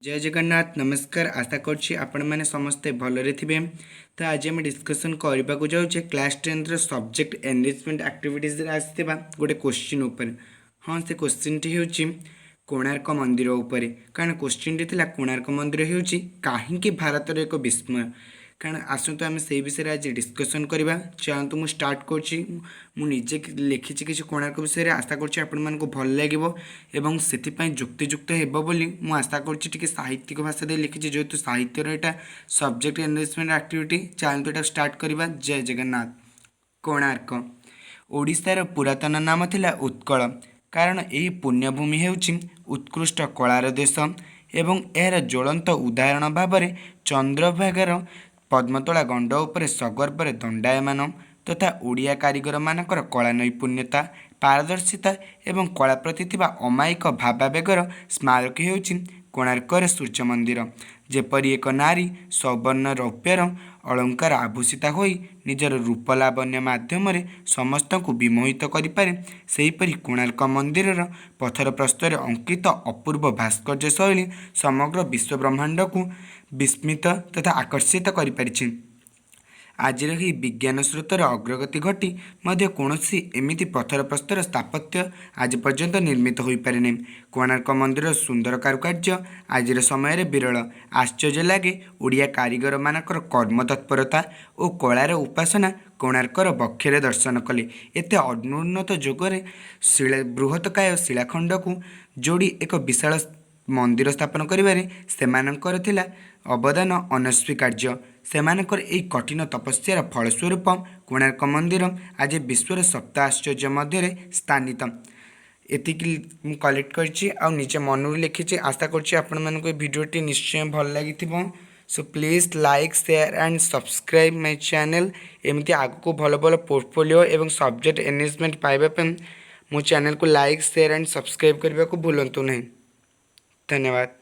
ଜୟ ଜଗନ୍ନାଥ, ନମସ୍କାର। ଆଶା କରୁଛି ଆପଣମାନେ ସମସ୍ତେ ଭଲରେ ଥିବେ। ତ ଆଜି ଆମେ ଡିସ୍କସନ୍ କରିବାକୁ ଯାଉଛେ କ୍ଲାସ୍ 10ର ସବଜେକ୍ଟ ଏନରିଚମେଣ୍ଟ ଆକ୍ଟିଭିଟିଜ୍ରେ ଆସିଥିବା ଗୋଟେ କୋଶ୍ଚିନ୍ ଉପରେ। ହଁ, ସେ କୋଶ୍ଚିନ୍ଟି ହେଉଛି କୋଣାର୍କ ମନ୍ଦିର ଉପରେ। କାରଣ କୋଶ୍ଚିନ୍ଟି ଥିଲା, କୋଣାର୍କ ମନ୍ଦିର ହେଉଛି କାହିଁକି ଭାରତର ଏକ ବିସ୍ମୟ? କାରଣ ଆସନ୍ତୁ, ଆମେ ସେଇ ବିଷୟରେ ଆଜି ଡିସ୍କସନ୍ କରିବା। ଚାଲନ୍ତୁ, ମୁଁ ଷ୍ଟାର୍ଟ କରୁଛି। ମୁଁ ନିଜେ ଲେଖିଛି କିଛି କୋଣାର୍କ ବିଷୟରେ। ଆଶା କରୁଛି ଆପଣମାନଙ୍କୁ ଭଲ ଲାଗିବ ଏବଂ ସେଥିପାଇଁ ଯୁକ୍ତିଯୁକ୍ତ ହେବ ବୋଲି ମୁଁ ଆଶା କରୁଛି। ଟିକେ ସାହିତ୍ୟିକ ଭାଷା ଦେଇ ଲେଖିଛି, ଯେହେତୁ ସାହିତ୍ୟର ଏଇଟା ସବଜେକ୍ଟ ଏନରିଚମେଣ୍ଟ ଆକ୍ଟିଭିଟି। ଚାଲନ୍ତୁ, ଏଇଟା ଷ୍ଟାର୍ଟ କରିବା। ଜୟ ଜଗନ୍ନାଥ। କୋଣାର୍କ ଓଡ଼ିଶାର ପୁରାତନ ନାମ ଥିଲା ଉତ୍କଳ। କାରଣ ଏହି ପୁଣ୍ୟଭୂମି ହେଉଛି ଉତ୍କୃଷ୍ଟ କଳାର ଦେଶ ଏବଂ ଏହାର ଜ୍ୱଳନ୍ତ ଉଦାହରଣ ଭାବରେ ଚନ୍ଦ୍ରଭାଗାର ପଦ୍ମତୋଳା ଗଣ୍ଡ ଉପରେ ସଗର୍ବରେ ଦଣ୍ଡାୟମାନ ତଥା ଓଡ଼ିଆ କାରିଗରମାନଙ୍କର କଳା ନୈପୁଣ୍ୟତା, ପାରଦର୍ଶିତା ଏବଂ କଳା ପ୍ରତି ଥିବା ଅମାୟିକ ଭାବାବେଗର ସ୍ମାରକୀ ହେଉଛି କୋଣାର୍କର ସୂର୍ଯ୍ୟ ମନ୍ଦିର। ଯେପରି ଏକ ନାରୀ ସୁବର୍ଣ୍ଣ ରୌପ୍ୟର ଅଳଙ୍କାର ଆଭୂଷିତା ହୋଇ ନିଜର ରୂପ ଲାବଣ୍ୟ ମାଧ୍ୟମରେ ସମସ୍ତଙ୍କୁ ବିମୋହିତ କରିପାରେ, ସେହିପରି କୋଣାର୍କ ମନ୍ଦିରର ପଥର ପ୍ରସ୍ତରରେ ଅଙ୍କିତ ଅପୂର୍ବ ଭାସ୍କର୍ଯ୍ୟ ଶୈଳୀ ସମଗ୍ର ବିଶ୍ୱ ବ୍ରହ୍ମାଣ୍ଡକୁ ବିସ୍ମିତ ତଥା ଆକର୍ଷିତ କରିପାରିଛି। ଆଜିର ଏହି ବିଜ୍ଞାନ ସ୍ରୋତର ଅଗ୍ରଗତି ଘଟି ମଧ୍ୟ କୌଣସି ଏମିତି ପଥର ପ୍ରସ୍ତର ସ୍ଥାପତ୍ୟ ଆଜି ପର୍ଯ୍ୟନ୍ତ ନିର୍ମିତ ହୋଇପାରିନି। କୋଣାର୍କ ମନ୍ଦିରର ସୁନ୍ଦର କାରୁକାର୍ଯ୍ୟ ଆଜିର ସମୟରେ ବିରଳ। ଆଶ୍ଚର୍ଯ୍ୟ ଲାଗେ, ଓଡ଼ିଆ କାରିଗରମାନଙ୍କର କର୍ମ ତତ୍ପରତା ଓ କଳାର ଉପାସନା କୋଣାର୍କର ବକ୍ଷରେ ଦର୍ଶନ କଲେ। ଏତେ ଅନୁନ୍ନତ ଯୁଗରେ ଶିଳା ବୃହତକାୟ ଶିଳାଖଣ୍ଡକୁ ଯୋଡ଼ି ଏକ ବିଶାଳ ମନ୍ଦିର ସ୍ଥାପନ କରିବାରେ ସେମାନଙ୍କର ଥିଲା ଅବଦାନ ଅନସ୍ୱୀକାର୍ଯ୍ୟ। ସେମାନଙ୍କର ଏହି କଠିନ ତପସ୍ୟାର ଫଳସ୍ୱରୂପ କୋଣାର୍କ ମନ୍ଦିର ଆଜି ବିଶ୍ୱର ସପ୍ତ ଆଶ୍ଚର୍ଯ୍ୟ ମଧ୍ୟରେ ସ୍ଥାନିତ। ଏତିକି ମୁଁ କଲେକ୍ଟ କରିଛି ଆଉ ନିଜ ମନରୁ ଲେଖିଛି। ଆଶା କରୁଛି ଆପଣମାନଙ୍କୁ ଏ ଭିଡ଼ିଓଟି ନିଶ୍ଚୟ ଭଲ ଲାଗିଥିବ। So please like, share and subscribe my channel. ଏମିତି ଆଗକୁ ଭଲ ଭଲ ପୋର୍ଟଫୋଲିଓ ଏବଂ ସବଜେକ୍ଟ ଏନରିଚମେଣ୍ଟ ପାଇବା ପାଇଁ ମୋ ଚ୍ୟାନେଲକୁ ଲାଇକ୍, ସେୟାର ଆଣ୍ଡ ସବସ୍କ୍ରାଇବ୍ କରିବାକୁ ଭୁଲନ୍ତୁ ନାହିଁ। ଧନ୍ୟବାଦ।